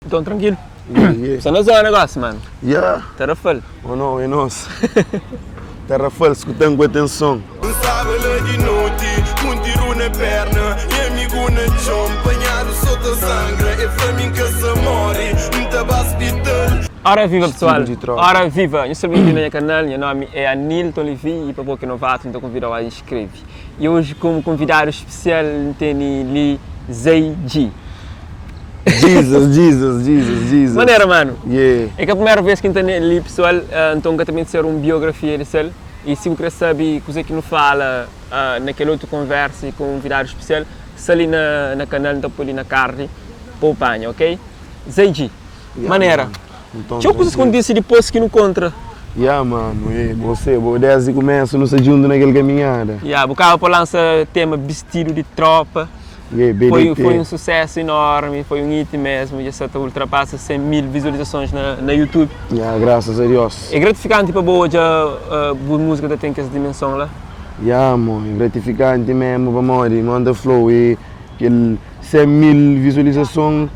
Então tranquilo. Yeah, yeah. Sta na zona gosi, mano. Yeah. Tarrafal. Ou não, é nos. Tarrafal, escuta-m ku atenson. N staba la di noti, ku un tiru na perna Nha amigu na txon, panhadu so ta sangra E fla mi N ka sa móre, N ta ba spital. Ora viva pessoal, Estilo di tropa. ora viva! Nhos sta bem-vindo na nha canal, nha nomi é Anilton Levy e pa bo ki é novato N ta konvidau a inscreve. E hoje como convidado especial N tene li Zay G. Jesus, Jesus, Jesus, Jesus. Manera mano. Yeah. É ka primeira vez ki N ta li pessoal, nton ka ta ben ser un biografia di sel. E si bu kre sabe kuze ki nu fala na kel otu konversa y konvidadu spesial, sta li na na kanal, N ta poi li na card pa bu panha, ok? Zay G. Yeah, Manera. mano. Nton, Txeu kuzas tranquilo. kontise dipôs ki nu kontra. Yeah, mano. E você, bo desdi kumesu nu sta djuntu na kel kaminhada. Yeah, bu kaba pa lansa tema bistidu di tropa. Yeah, Foi, BDT. foi un susesu enormi, foi un hit mesmu, dja sa ta ultrapasa 100 mil vizualizasons na, na YouTube. Yeah, graças a Deus. É gratifikanti pa bo odja uh, bu múzika ta ten kes dimenson la? Yeah, mo, é gratifikanti mesmu pamodi mo N ta fla-u e kel 100 mil vizualizason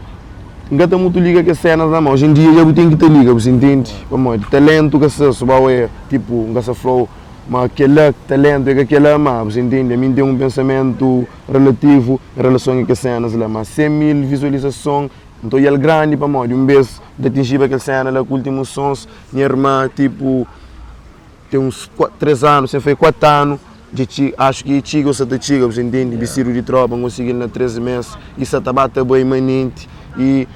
N ka ta mutu liga kes senas la ma oji en dia dja bu ten ki ta liga bu sa intende pamodi talentu ka sta so ba oia tipu N ka sa fla-u ma kela talentu é ka kela ma bu sa intende ami N ten un pensamentu relativu en relason a kes senas la ma 100 mil vizualizason N ta odja-l grandi pamodi un bes N ta atinjiba kel sena la ku ultimus sons nha irma tipu Ten uns 3 anu, sen fai 4 anu, dja txiga, axu ki txiga ou sa ta txiga, bu sa intendi? Bistidu di tropa, N konsigi-l na 3 mes i sa ta ba ta bai manenti i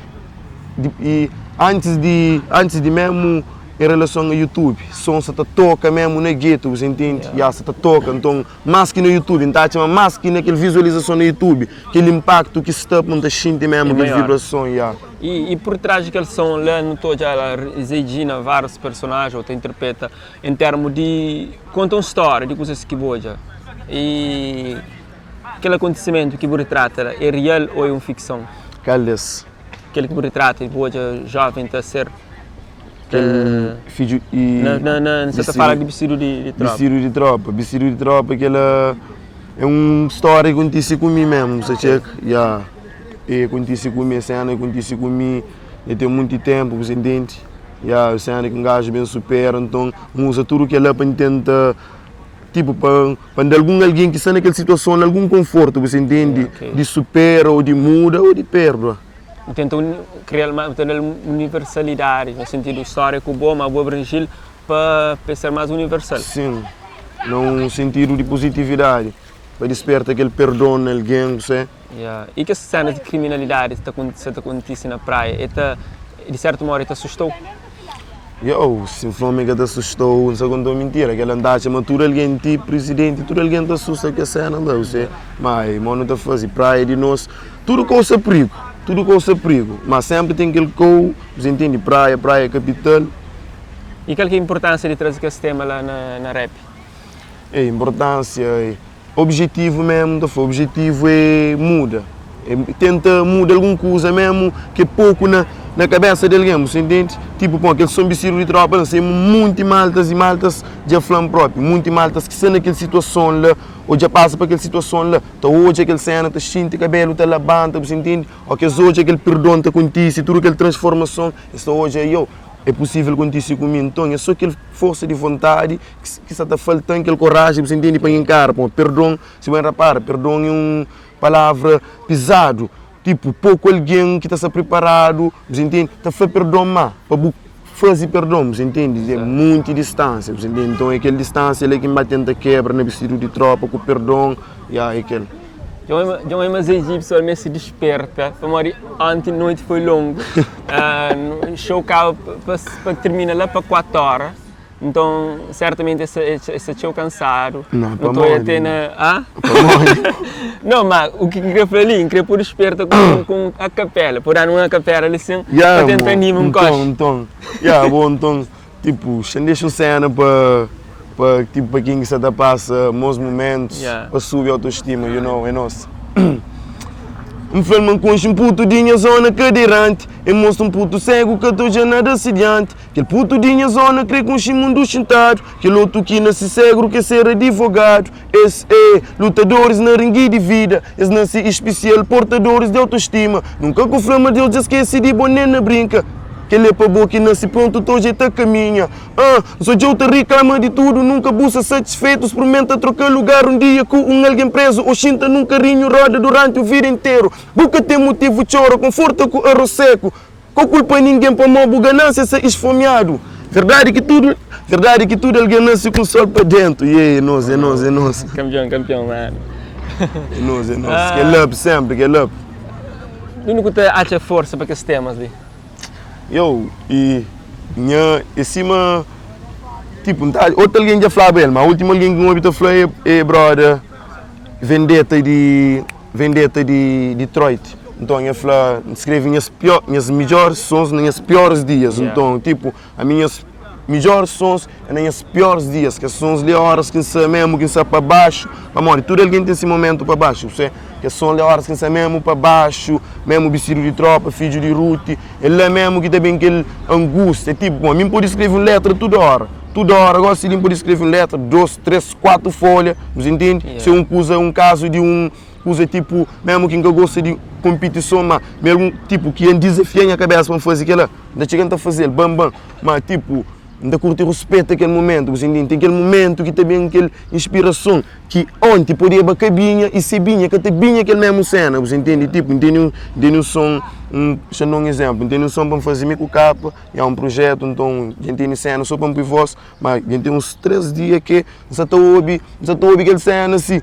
i antis di antis di memu en relason a youtube, son sa ta toka memu na getu, bu sa intendi? Ya, sa ta toka, nton mas ki na youtube, N ta atxa ma mas ki na kel vizualizason na youtube, kel inpaktu ki sta, N ta xinti memu kel vibrason, ya. E, e por trás di kel son la nu ta odja la Zé Gina várius personajen ou ta interpreta en termu di konta un stória di kuzas ki bu odja. E kel akontisimentu ki bu ritrata la é real ou é un fikson? Kal des? Kel ki bu ritrata di bu odja joven ta ser Kel fidju i na na na N sa ta fala di bistidu di di tropa. Bistidu di tropa, bistidu di tropa kel-la é un stória ki kontise ku mi mésmu, sa txeka? Ya. E kontise ku mi, e sena kontise ku mi dja ten monti tenpu, bu sa intende? Ya, e sena ki un gaju ben supera, nton N uza tudu kel-la pa N tenta, tipu, pa pa N da algun algen ki sta na kel situason la algun konfortu, bu sa intende? Di supera ô di muda ô di pêrdua. Bu tenta kria-l ma, bu ta da-l universalidadi, na sentidu stória ku bo, ma bu abranji-l pa pa e ser más universal. Sin, na un sentidu di puzitividadi, pa disperta kel perdon na algen, bu sa. Ya, i kes senas di kriminalidadi ki ta sa ta kontise na praia, e ta, di sertu modu, e ta asusta-u? Yo, si N fla ma e ka ta asusta-u, N sta konta-u mintira. Kel-la N ta atxa ma tudu algen, ti prizidenti, tudu algen ta asusta ku kes sena la, bu Ma e mo nu ta faze? Praia di nos, tudu kau sta prigu, tudu kau sta prigu, ma senpri ten kel kau, bu intende? Praia, praia é kapital. I kal ki é inpurtansia di traze kes tema la na rap? E inpurtansia e. Objetivu mesmu, ta fla, objetivu é muda, é tenta muda algun kuza mesmu ki é poku na na kabesa di algen, bu sta intende? Tipu pô kel son bistidu di tropa la, sai munti maltas i maltas dja fla-m propi, munti maltas ki sta na kel situason la ô dja pasa pa kel situason la, ta odja kel sena, ta xinti kabelu ta labanta, bu sta intende? Ô ki es odja kel perdon ta kontise, tudu kel transformason, es ta odja, yo, é pusível kontise ku mi. Nton é so kel forsa di vontadi ki sa ta falta-m kel koraji, bu sa intende, pa N inkara. Pamodi perdon, si bu N rapara, perdon é un palavra pizadu. Tipu, poku algen ki ta sta priparadu, bu sa intende, ta fla perdon. Má pa bu faze perdon, bu sa intende, é monti distánsia, bu sa intende. Nton é kel distánsia la ki N ba tenta kebra na bistidu di trópa ku perdon, ya, é kel. Dja N ma Zé Gibson meste disperta pamodi onti noiti foi longu. Xou kaba pa tirmina la pa 4 óra. Nton, sertamenti es es sta txeu kansadu. Não, Nu ta pamodi? oia te na. Ah? Pamodi? Não, ma u ki N kre fla li, N kre pô disperta ku ku a kapela, pô da-nu un akapela li sin, Ya, pa tenta mo, anima un nton, koxi. nton, ya, bo, nton, tipu, xa N dexa un sena pa, pa, tipu, pa ken ki sa ta pasa maus mumentus, Ya. pa subi autostima, you know, é nos. N fla-l ma N konxe un putu di nha zóna kaderanti E mostra un putu ségu ka ta odja nada si dianti Kel putu di nha zóna kre konxe mundu xintadu Kel otu ki nase ségru ke ser adivogadu Es é lutadoris na ringi di vida Es nase ispisial, portadoris di autostima Nunka ku fla ma Deus dja skese di bo nen na brinka Kel é pa bo ki nase prontu ta odja e ta kaminha Ah, N sa dja-u ta riklama di tudu Nunka bu sa satisfetu Sprumenta troka lugar un dia ku un algen prezu Ô xinta nun karinhu roda duranti un vida interu Bu ka ten mutivu txora, konforta ku arroz seku Ka kulpa ningen pamó bu ganansia sa isfomiadu Verdadi ki tudu, verdadi ki tudu algen nase ku sol pa dentu Ye, é nos, é nos, é nos. Kampion, kampion, mano. É nos, é nos. Kel up sempre, kel up. Undi ku ta atxa forsa pa kes temas li? Yo, e nha, é sima, tipo, N ta, otu algen dja flaba el, ma últimu algen ki N obi ta fla é, é broda Vendetta di, Vendetta di Detroit. Nton, el fla, N skrebe nhas pior, nhas midjóris sons na nhas pióris dias. Nton, tipo, ami nhas midjóris sons é na nhas pióris dias. Kes sons li é óras ki N sta mésmu ki N sta pa baxu, pamodi tudu algen ten se momentu pa baxu, bu Kes son li é óras ki N sta mésmu pa baxu, mésmu bistidu di trópa, fidju di Ruti, é la mésmu ki ta ben kel angústia. Tipo, ami N pode skrebe un létra tudu óra, tudu óra, gósi li N pode skrebe un létra, dôs, três, kuatu folha, bu intende? Se un kuza, un kazu di un kuza tipo, mésmu ki N ka gosta di konpitison, má mi algun tipo ki N dizafia nha kabésa pa N faze kel-la, N ta txiga N ta faze-l, ban-ban. Má tipo, N ta kurti ruspeta kel momentu, bu intende? Ten kel momentu ki ta ben kel inspirason ki onti podeba ka binha i se binha ka ta binha kel mésmu séna, bu intende? Tipo, N tene un, N tene un son, un, xa N da un izénplu, N tene un son pa N faze mi ku kapa, i é un prujétu, nton dja N tene séna so pa N poi vós, má dja N ten uns 3 dia ke N sa ta obi, N sa ta obi kel séna si.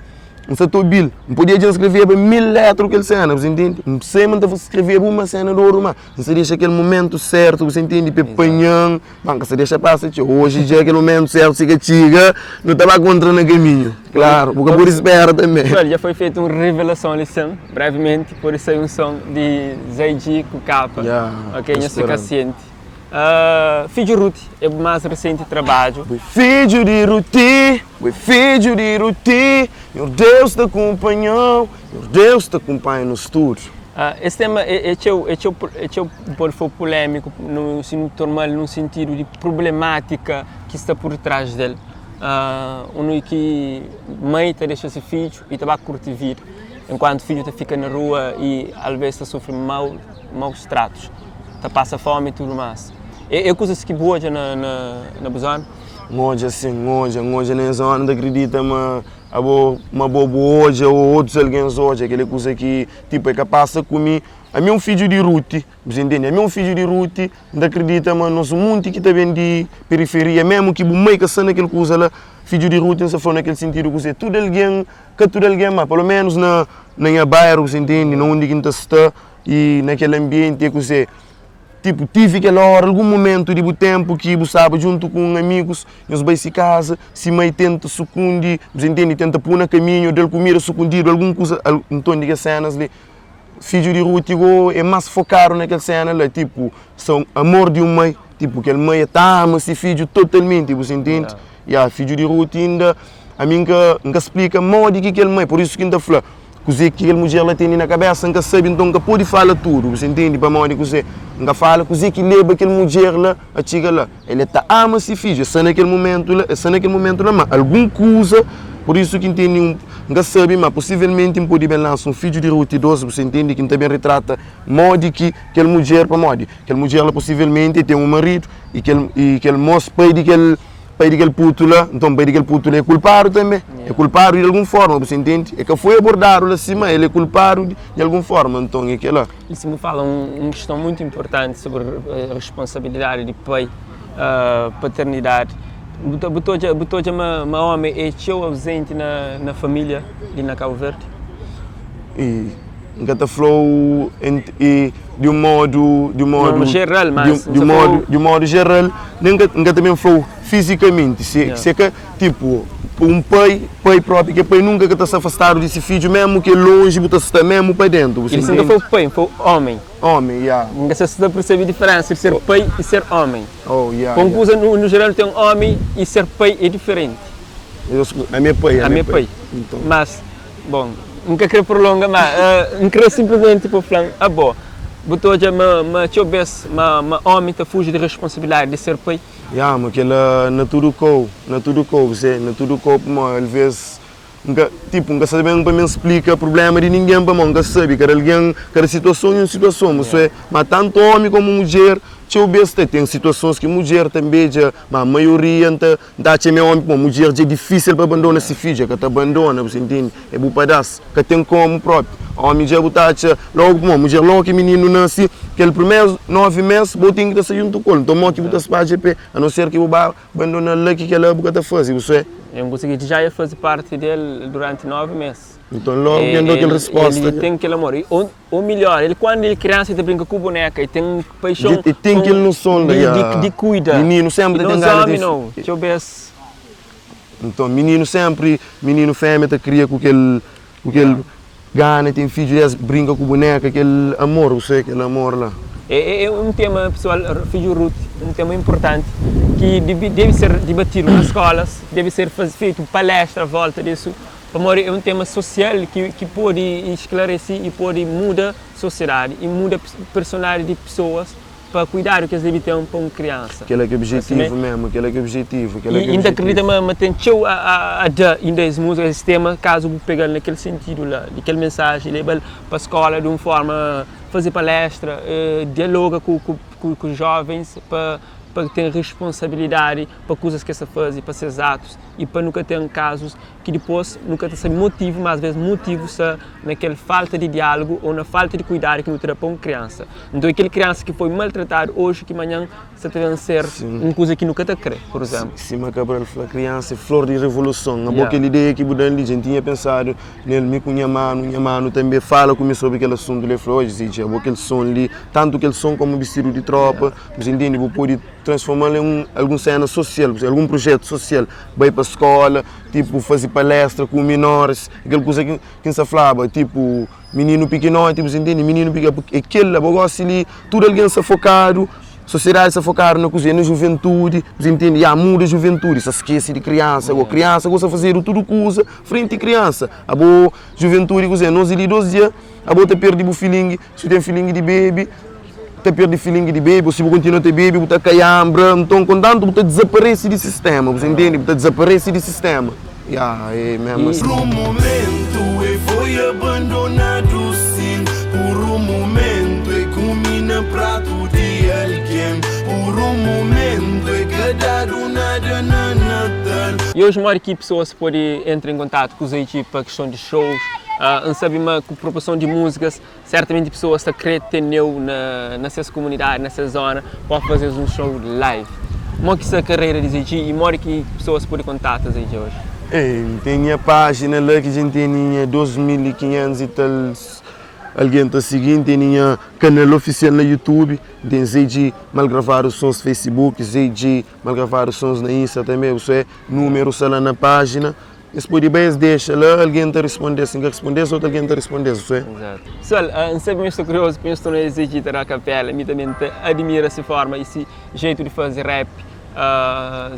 N sa ta obi-l. N podia dja N skreveba 1000 létra ku kel séna, bu sa intende? N sai ma N ta skreveba uma séna di oru, má N sa dexa kel momentu sértu, bu sa intende, pa e panha-m. Má N ka sa dexa pasa txeu. Oji dja kel momentu sértu si ka txiga, nu ta ba kontra na kaminhu. Klaru, bu ka pode spera tanbe. Pessoal, dja foi fetu un revelason li sin. Brevimenti pode sai un son di Zay G ku Kapa. Ya, Ok, nhos fika sienti. Fidju Ruti é bu más resenti trabadju. Bu é fidju di Ruti, bu é fidju di Ruti, Nhor Deus ta kunpanha-u, Nhor Deus ta kunpanha nos tudu. Es tema é txeu, é txeu, é txeu, pode foi pulémiku no si nu torna-l nun sentidu di prublemátika ki sta pur trás del. Undi ki mai ta dexa se fidju i ta ba kurti vida, enkuantu fidju ta fika na rua i alvês ta sufri mau, maus tratus. Ta pasa fomi i tudu más. É é kuzas ki bu odja na na na bu zona? N odja sin, N odja, N odja na nha zona, N ta kridita ma abo ma abo bu odja ô otus algen odja kel-li é kuza ki tipu é ka pasa ku mi. Ami é un fidju di Ruti, bu ta intende? Ami é un fidju di Ruti, N ta kridita ma nos munti ki ta ben di periferia, mésmu ki bu mai ka sta na kel kuza la, fidju di Ruti N sta fla na kel sintidu kuzê, tudu algen, ka tudu algen má paloménus na na nha bairu, bu ta intende? Na undi ki N ta sta. I na kel anbienti é kuzê? Tipu, tivi kel óra, algun momentu di bu ténpu ki bu staba djuntu ku un amigus, nhos bai si kaza, si mai tenta sukundi, bu intende, tenta pô na kaminhu, da-l kumida sukundidu, algun kuza, nton di kes sénas li, fidju di Ruti gó é más fokadu na kel séna la, tipu, são amor di un mai, tipu, kel mai el ta ama se fidju totalmenti, bu intende? Ya, fidju di Ruti inda, ami N ka, N ka splika modi ki kel mai, pur isu ki N ta fla. Kuzê ki kel mudjer la tene na kabésa N ka sabe, nton N ka pode fala tudu. Bu intende? Pamodi kuzê? N ka fala kuzê ki leba kel mudjer la a txiga la. El e ta ama se fidju, el sta na kel momentu la, el sta na kel momentu la, má algun kuza, pur isu ki N tene un, N ka sabe, má posivelmenti N pode ben lansa un fidju di Ruti 2, bu intende? Ki N ta ben ritrata modi ki kel mudjer, pamodi kel mudjer la posivelmenti el ten un maridu i kel, i kel môs pai di kel. Pai di kel putu la, nton pai di kel putu la é kulpadu tanbe, é kulpadu di algun forma, bu sa intende? É ka foi abordadu la si, ma el é kulpadu di algun forma, nton é kela. I si bu fala un kiston muitu inportanti sobri risponsabilidadi di pai, paternidadi, bu ta bu ta odja bu ta odja ma omi é txeu auzenti na familia li na Kabu Verdi? I N ka ta fla-u di un modu di un modu No jeral, mas di un modu di un modu jeral nen ka N ka ta ben fla-u fizikamenti si si é ka tipu un pai pai propi ke pai nunka ka ta sta afastadu di si fidju memu ki é lonji bu ta sta memu pa dentu bu sa N ka ntende? fla-u pai, N fla-u omi. Omi, ya. N ka sa si ta persebe diferensa di ser pai i ser omi. Oh, ya, Pa un ya. kuza no jeral ten omi i ser pai é diferenti. Ami é pai, Ami é pai. Nton. Mas, bon. N ka kre prolonga ma N kre sinplismenti pa bu fla-m abo bu ta odja ma ma txeu bes ma ma omi ta fuji di responsabilidadi di ser pai? Ya, ma kela na tudu kou, na tudu kou, se, na tudu kou pamodi alvês N ka, tipo, N ka sabe ben pa mi splika prublema di ningen pamodi N ka sabe, kada algen, kada situason e un situason, ma so é, ma tantu omi komu mudjer txeu bes ta ten situasons ki mudjer tanbe dja, ma maioria N ta N ta atxa ma é omi pamodi mudjer dja é difisil pa abandona se fidju, e ka ta abandona, bu sa intende, é bu padas, ka ten komu propi, omi dja bu ta atxa logu pamodi mudjer logu ki mininu nase kel primeru 9 mes bo ten ki ta sta djuntu ku el, nton modi ki bu ta spadja pe, a no ser ki bu ba Bandona-l la ki kel-la bu ka ta faze, bu sê. N konsigi dja e faze parti del duranti 9 mes. Nton logu ki N da kel risposta. El ten kel amor. O milhor, el kuandu el kriansa el ta brinka ku boneka, el ten paixon. El ten kel noson la di kuida. Mininu senpri ta ten gana di. Nos omi nau, txeu bes. Nton mininu senpri, mininu femia ta kria ku kel ku kel gana di ten fidju es brinka ku boneka, kel amor, bu sabe kel amor la. É un tema pesoal, fidju Ruth, un tema inportanti ki debe ser dibatidu na skolas, debe ser fetu palestra a volta disu, pamodi é un tema sosial ki pode sklarese i pode muda sosiedadi i muda personalidadi di pesoas. pa kuidadu ki es debe ten pa un kriansa. Kel-la ki é objetivu mésmu, kel-la ki é objetivu, kel-la ki é objetivu. I N ta kridita ma ten txeu a da inda es múzika, es tema, kazu bu pega-l na kel sentidu la, di kel mensaji, leba-l pa skóla di un fórma, faze palestra, dialoga ku jóvens pa ten responsabilidadi pa kuzas ki es ta faze, pa ses atus i pa nu ka ten kazus ki dipôs nu ka ta sabe motivu, má asvês motivu sta na kel falta di diálogu ô na falta di kuidadu ki nu ta da pa un kriansa. Nton, é kel kriansa ki foi maltratadu oji ki manhan sta ta ben ser un kuza ki nu ka ta krê, pur izénplu. Sima Cabral fla, kriansa é flor di revoluson. Abo kel ideia ki bu da-m li, dja N tinha pensadu nel mi ku nha manu. Nha manu tanbê fala ku mi sobri kel asuntu li. El fla, Oji, Zidji, abo kel son li, tantu kel son komu bistidu di trópa, bu ta intende, bu pode transforma-l en un algun séna sosial, algun prujétu sosial, bai pa skóla, tipu faze palestra ku minoris, kel kuza ki N sta flaba, tipu mininu pikinoti, bu sta intende, mininu pikinoti, é kel la, bo gosi li tudu algen sta fokadu, sosiedadi sta fokadu na kuze, na juventudi, bu sta intende, ya muda juventudi, sta skese di kriansa, bo kriansa gosta fazedu tudu kuza frenti kriansa, abo juventudi kuze, nos di li dos dia abo ta perde bu filingi, Si bu ten filingi di bebe, ta perde filingi di bebe, ô si bu kontinua ta bebe, bu ta kaianbra. Nton, kontantu bu ta dizaparese di sistéma, bu ta intende? Bu ta dizaparese di sistéma. Ya, é mésmu asin. Por um momento e foi abandonado sim Por um momento e kumi na prato di alguém Por um momento e ka dadu nada na Natal. I oji modi ki pesoas pode entra en kontatu ku Zaytchi pa kiston di shows? N sabe ma ku proporson di múzikas Sertamenti pesoas ta kre teneu na ses komunidadi, na ses zona, pa faze-s un show live. Modi ki sta karera di Zé Dji i modi ki pesoas pode kontata Zé Dji oji? N ten nha pájina la ki dja N tene nha 2500 i tal algen ta sigi-m. N tene nha kanal ofisial na YouTube, N ten Zé Dji Malgravadu Sons Facebook, Zé Dji Malgravadu Sons na Insta tanbe. Bu sabe, númeru sta la na pájina. Es pode bai es dexa la algen ta responde-s, si N ka responde-s otu algen ta responde-s, bu sabe? Exato. Pessoal, N sabe ma es sta kuriozu pa nhos torna es Zé ta da kapela, mi tanbe N ta admira se forma i se jeito di faze rap.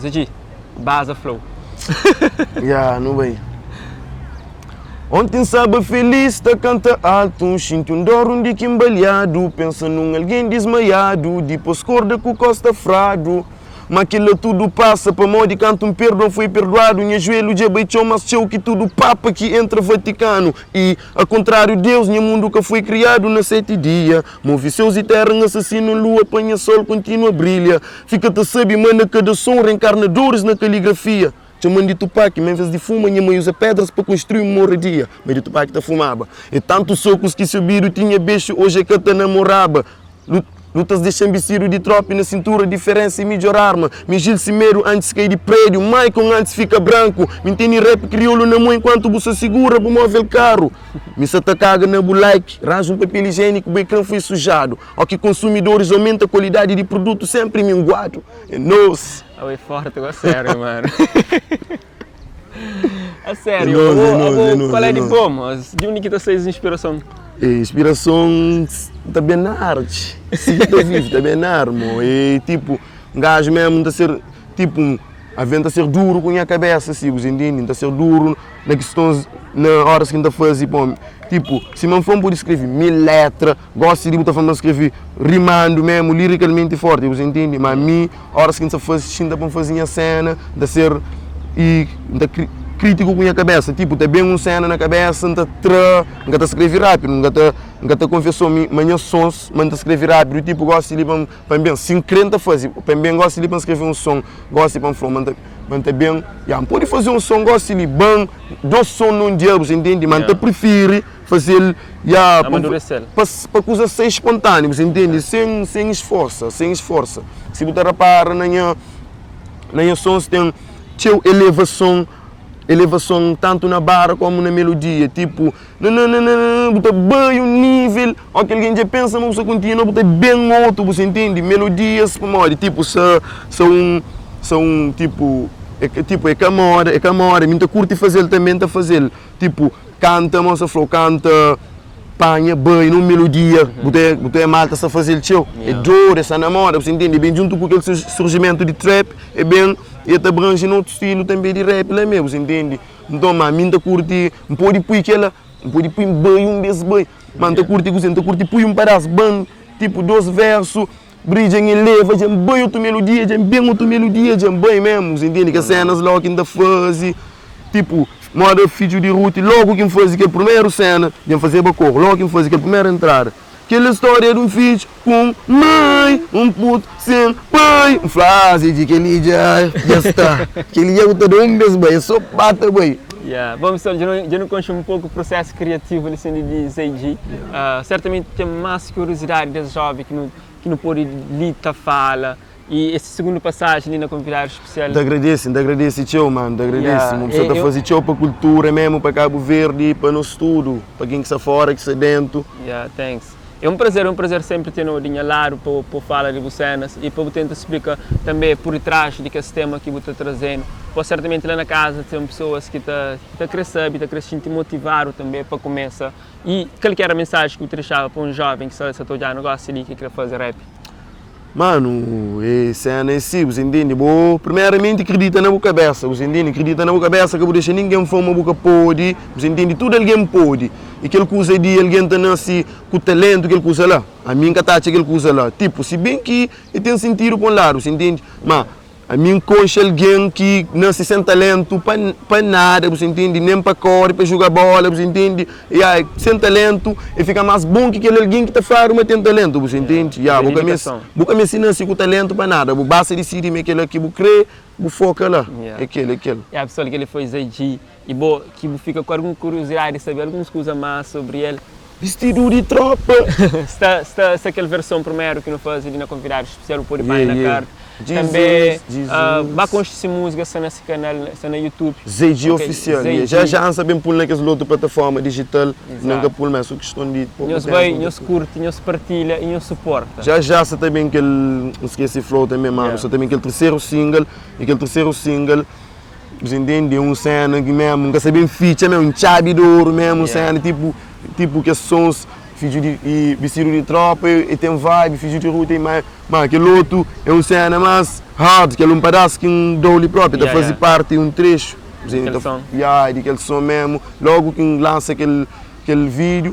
Zé baza flow. Ya, nu bai. Onti N staba feliz ta kanta altu, N xinti un dor undi ki N baliadu, pensa nun algen dismaiadu, dipôs korda ku kosta fradu. Ma kel-la tudu pasa, pamodi kantu N pêrdua, N foi perduadu. Nha juelhu dja bai txeu más txeu ki tudu papa ki entra Vatikanu. I, akontráriu Deus, nha mundu ka foi kriadu na seti dia. Move séus i téra, N asasina lua pa nha sol kontinua brilha. Fika ta sabe ma na kada son reenkarna doris na kaligrafia. Txoma-m di Tupac, ma envês di fuma, nha mai uza pédras pa konstrui un moradia. Mai di Tupac ta fumaba. E tantu sokus ki se obidu tinha bexu, oji e ka ta namoraba. Lutas dexa-m bistidu di tropi na sintura Diferensa é midjor arma Mi Gil Simedo antis kai di prédiu Maicon antis fika branku Mi N tene rap kriolu na mo Enkuantu bu sa sigura bu móvel karu Mi sa ta kaga na bu like Ranja un papel ijiéniku bu ekran foi sujadu Óki konsumidoris aumenta kualidadi di produtu Sénpri minguadu É nos! Abo é forti go sério mano A sério, abo, abo qual é di bo mas di undi ki ta sai es inspirason? Inspirason ta ben na arti, si ki ta vive ta ben na arte mo, e tipo un gajo mesmo ta ser tipo. Aven ta ser duru ku nha kabesa si, bu intende? N ta ser duru na kistons, na oras ki N ta faze pa omi. Tipu, sima N fla N pode skrebe mil letra, gosi di bu ta fla-m pa N skrebe rimando mesmu, lirikalmenti forti, bu intende? Ma mi, oras ki N ta faze, xinta pa N faze nha sena, N ta ser i N ta kritiku ku nha kabesa. Tipu, ta ben un sena na kabesa, N ta tra, N ka ta skrebe rapidu, N ka ta, N ka ta konfesau mi ma nha sons, ma N ta skrebe rapidu. Tipu, gosi li pa N. Pa N ben, si N kre N ta faze. Pa N ben gosi li pa N skrebe un son gosi pa N fla-u ma N ta ma N ta ben. Ya, N pode faze un son gosi li ban dos son nun dia, bu sa intende? Ma N ta prifiri faze-l ya pa Amaduresel. pa pa kuza sai spontániu, bu sa intende? Sen sen sforsa, sen sforsa. Si bu ta rapara na nha na nha sons ten txeu elevason, elevason tantu na bara komu na melodia, tipu. Nananana bu ta bai un nível ó ki algen dja pensa ma bu sta kontinua bu ta ben otu bu sa intende melodias pamodi tipo sa sa un sa un tipo é ka tipo é ka moda é ka moda mi nta kurti fazel tanbe nta fazel tipo kanta mo sa flau kanta panha bai na un melodia bu ta bu ta mal ta sa fazel txeu é dor é sa na moda bu sa intende ben djuntu ku kel surjimentu di trap é ben e ta abranji na otu stilu tanbe di rap la me bu sa intende. Nton, ma mi N ta kurti, N pode pui kela, N pode pui bai un bes bai, ma N ta kurti kuzê? N ta kurti pui un padás ban, tipu dos versu, bri dja N eleva, dja N bai otu melodia, dja N ben otu melodia, dja N bai mésmu, bu ntende? Kes sénas la ki N ta faze, tipu, moda Fidju di Ruti, lógu ki N faze kel primeru séna, dja N fazeba koru, lógu ki N faze kel primeru entrada, Kel storia di un fidju ku un mãe, un putu sen pai. N fla, ah, Zidji, kel-li dja, dja sta. Kel-li dja bu ta da un bes bai, é so ba ta bai. Yeah. Bom pessoal, dja nu, dja nu konxe un poku prosesu kriativu li sin di Zidji. Sertamenti ten mas kuriosidadi des joven ki nu, ki nu podi li ta fala. E esse segundo passagem li na convidado especial. N ta agradese, N ta agradese txeu, mano, N ta agradese. Mo bu sa ta faze txeu pa kultura mesmo, pa Cabo Verde, pa nos tudu, pa ken ki sta fora, ki sta dentu. Yeah, thanks. É un prazer, é un prazer sempre tenu di nha ladu pa pa fala di bu cenas e pa bu tenta splika tambe por detrás di kes tema ki bu ta trazenu. Po certamente la na casa ten pessoas ki ta ki ta kre sabi, ta kre xinti motivadu tambe pa kumesa. E kal ki era mensagem ki bu ta dexaba pa un jovem ki sta ta odjanu gosi li ki kre faze rap? Manu, e sena é si, bu sa intende? Bo primeramenti kridita na bu kabesa, bu sa intende? Kridita na bu kabesa, ka bu dexa ningen fla-u ma bu ka pode, bu sa intende? Tudu algen pode. I kel kuza di algen ta nase ku talentu, kel kuza la, ami N ka ta atxa kel kuza la. Tipu, si ben ki e ten sintidu pa un ladu, bu sa intende? Ma Ami N konxe algen ki nase sen talentu pa pa nada, bu sa intende, nen pa kóre, pa juga bóla, bu sa intende, ya, sen talentu, e fika más bon ki kel algen ki ta fladu ma ten talentu, bu sa intende, ya, bu ka meste, bu ka meste nase ku talentu pa nada, bu basta disidi ma é kel-la ki bu krê, bu foka la, é kel, é kel. Ya, pessoal, kel-li foi Zé Dji, i bo ki bu fika ku algun kuriozidadi di sabe alguns kuza más sobri el. Bistidu di trópa. Sta, sta, sta kel verson primeru ki nu faze li na Konvidadu Spesial, bu pode panha na kart. Tanbê, ba konxe se múzika, sta na se kanal, sta na YouTube. ZG Oficial, yeah. Já já N sa ben pul na kes lotu plataforma dijital, N ka pul, ma é so kiston di poku Nhos bai, nhos kurti, nhos partilha i nhos suporta. Já já sa ta ben kel, N skese fla-u tanbê, manu, sa ta ben kel terseru single, i kel terseru single, Bu sa intende? É un sena ki mesmu, N ka sa ben fitxa mesmu, un txabi di oru mesmu, un sena tipu, tipu kes sons fidju di, i bistidu di tropa e ten vibe, fidju di rua ten ma, ma kel otu é un sena mas hard, kel un padas ki N dau li propi, ta faze parti un trexu, bu sa intende? Ya, di kel son mesmu, logu ki N lansa kel, kel vídiu,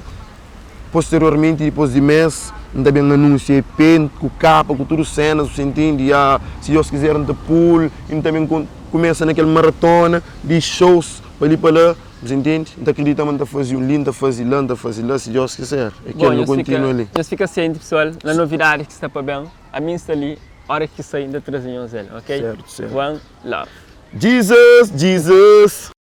Posteriormenti, dipôs di mês, N ta ben anúnsia EP ku kapa, ku tudu sénas, bu sa intende? Ya, si Deus kizer N ta pul i N ta ben kumesa na kel maratona di shows pa li pa la, bu sa intende? N ta kridita ma N ta faze un li, N ta faze la, N ta faze la, si Deus kizer. É kel, nu kontinua li. Nhos fika sienti pesoal na novidadis ki sta pa ben. Ami N sta li, ora ki sai N ta traze nhos el, ok? Sertu, sertu. One love. Jesus, Jesus.